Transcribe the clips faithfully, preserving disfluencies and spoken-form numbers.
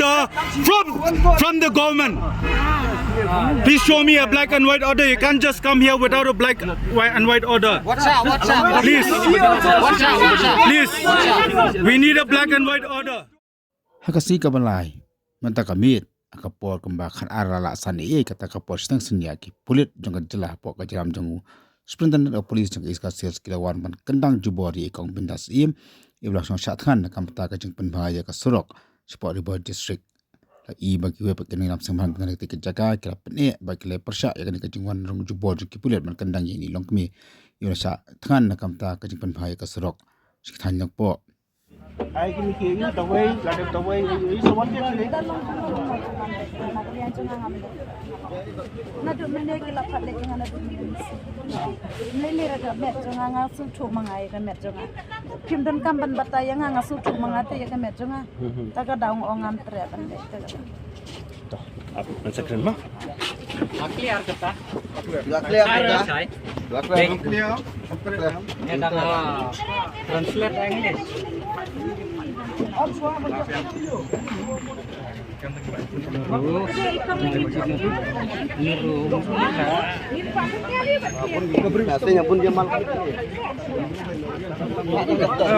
Uh, from from the government. Please show me a black and white order. You can't just come here without a black, white and white order. Watch out, watch out. Please, watch out, watch out. Please, we need a black and white order. Ha ka sngi kaba lai mynta ka miet, ha ka por kumba khatar la san ei ei kata ka por shiteng synñia ki pulit jong ka jylla hapoh ka jingïalam jong u Superintendent of Police jong ka East Khasi Hills ki la wan ban kyndang jubor ïa i Kong Bindas Syiem, i ba la shong shah thngan na ka bynta ka jingpynbha ïa ka surok shapoh Ri Bhoi District. La i ba kiwei pat ki nongïalam sngewbha na kane ka jaka ki la pyneh ba ki la pyrshah ïa kane ka jingwan rung jubor jong ki pulit ban kyndang ïa ine i longkmie, i ba la shah thngan na ka bynta ka jingpynbha ïa ka surok sha ki thaiñ Nongpoh. Ai kini ki ïa dawai, la dep dawai, ïa ïa sa wan ke kini. Naduh mynne ki la pat leh ïa nga naduh mynne. Lei lei ra ka met jong nga, nga sngewthuh ma nga ïa ka met jong nga. Phim donkam ban batai ïa nga, nga sngewthuh ma nga te ïa ka met jong nga. Ta ka daw nga ong ngam treh ban leh te ka. Toh, ap, ngan sa kren ma. Ba clear kata. Ba clear kata. Ba clear. Ni da nga translate English.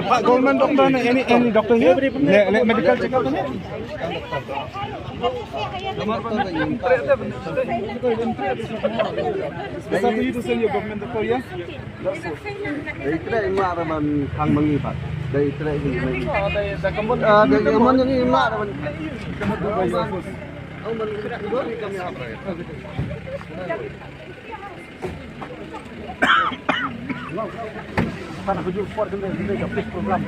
Pak, government doctor ne, any, any doctor here? Le, le medical checkup ne? It's up to you to send your government doctor, yeah? Dei treh i mah ra ban khang ma ngi pat. Dei treh i mah. Ah, dei i mah i mah ra ban. Sana kuju sport kena kena police program.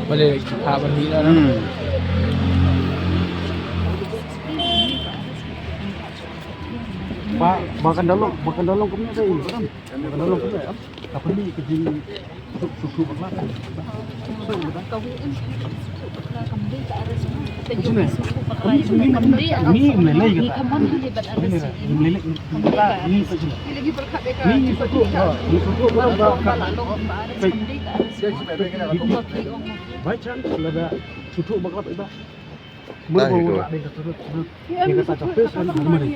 Boleh ha ban hi lah. Hmm. Ba, ba kan dalong, ba kan dalong kumne dei, kan? Ba kan dalong kumne, em? Ka pynmih ka jing suk, suk, suk bakla. Ni, ni, ni, ni, ni, ni, ni, ni, ni, By chance, lada suthuh ba ka mur ba rak dei ka turut, turut. Ïa kata ka pes kan mane.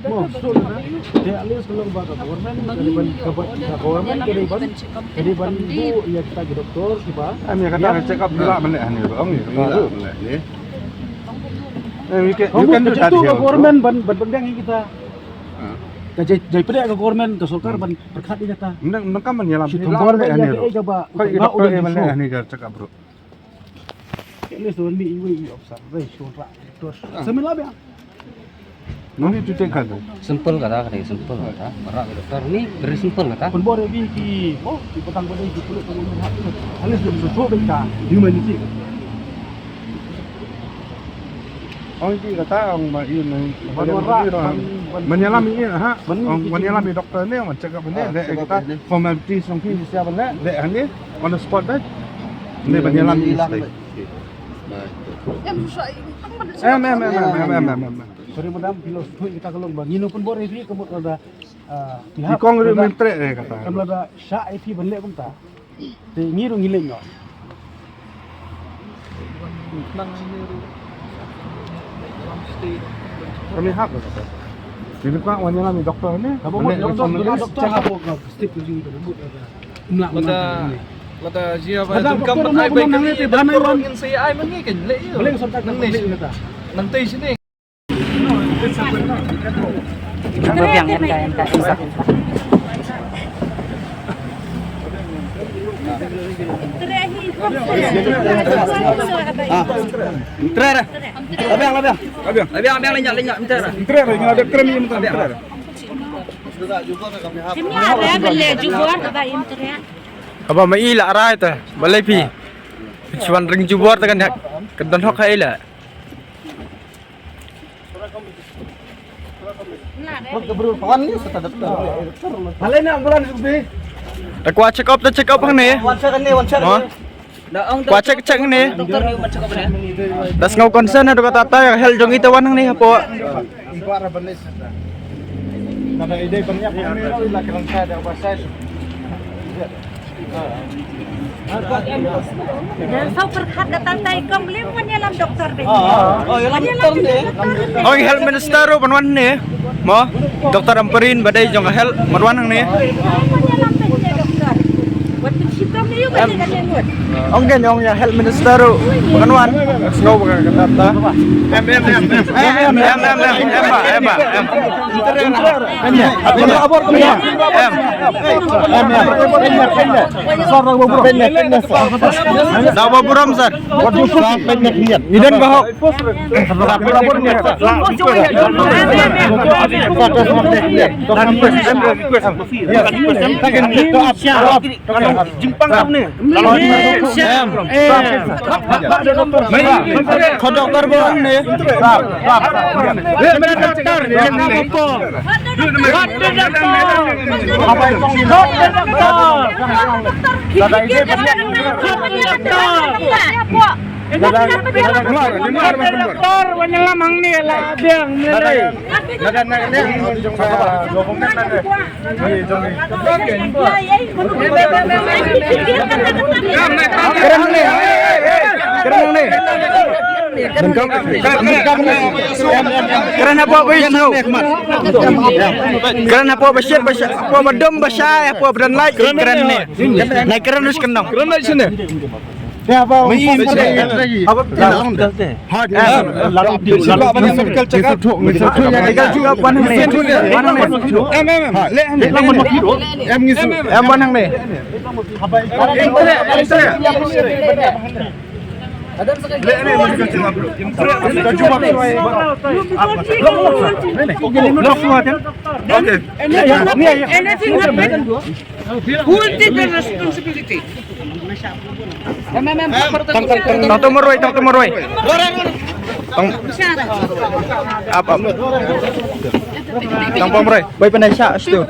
Mo, so lada te at least ka long ba ka government ka dei ban, ka ba, ka government ka dei ban, ka dei ban buh ïa kita ki doktor kiba. Em, ïa kata ka check up ïa la mane hani ba ong ïa kata la mane ni. Em, you can, you can do that here, bro. Ka government ban, ban pynbiang ïa kita. Ka jai, jai pynbiang ka government, ka sorkar ban pyrkhat ïa kata. Nang, nang kam ban ïalam. Shi thong bor ba ïa ka, eh, ka ba. Koi ka doktor eh ban leh hani ka check up, bro. At least wan mi iwei i officer, rei shon ra doktor. Samela ba. No need to take kata. Simple kata, kata simple kata. Para doktor ni very simple kata. Pynbor ïa ki, oh, ki patang pada ki pulut ka mun hak. At least dia sosok ka humanity. Ong ki kata ong ma ïa ban ïalam ïa ha. Ong ban ïalam ïa doktor ne, ong check up ne, de kita formalities ong ki sia ban ne, de hani on the spot de. Ne ban ïalam ïa. Em em em em em em. Sorry madam, phi la shu kita ka long ba ngin pynbor ïa phi ka mut lada ki kong ri myntreh re kata. Kam lada sha ïa phi ban leh kumta. Te ngi ruh ngi leit noh. Kami hap lah kata. Ini kong wan ïalam ïa doktor ni. Kaba mut doktor, doktor hap ka step tu jing tu. Mla mla. Lada jia ba donkam ban ai bai kane, doctor ruh ngin sa ai ma ngi kan leh ïa u. Nangne, nangtei shane. Biang, biang, biang, biang. Trer. Labiang, labiang. Labiang, labiang, lenyap, lenyap, trer. Trer, nga ada krem ni mentang. Trer. Kaba ma i la rai ta, balei phi. Phi shu wan ring jubor ta kan hak, kan don hok ha i la. Balei na ambulance phi. Ta kwah check up, ta check up hangne. Wan check hangne, wan check hangne. Kwah check, check hangne. Da sngew concern haduh katta katta ïa ka health jong i, ta wan hangne hapoh. Sa pyrkhat da tang tai kam lem wan ïalam doktor de. Wan ïalam doktor de. Ong health minister ruh ban wan hangne. Mo, Doktor Ampareen ba dei jong ka health, ban wan hangne. Ong kein ong ïa health minister ruh ban wan. Sngew ba ka kata ta. Em, em, em, em. Em, em, em, em, em, ba, em, ba, em. Em. Em, em. Da ba burom, sir. Ngi don ka hok. Jingpang kam ne. Em. Ko doktor ba ne. Doktor, doktor. Doktor, wan ïalam hangne la biang ne lei. Kren hangne. Kren hangne. Kren hapoh ba ïeit sniew. Kren hapoh ba shit, ba shit, hapoh ba dum ba shai, hapoh ba don lait. Kren hangne. Nai kren us kynnoh. Kren lait shane. Em, em, em. Leh hangne. Em, wan hangne. Okay. Anything happen, who will take the responsibility? Tang tu marwei, tang tu marwei. Tang, ap, ap. Tang pamroi. Bai panai sha stu.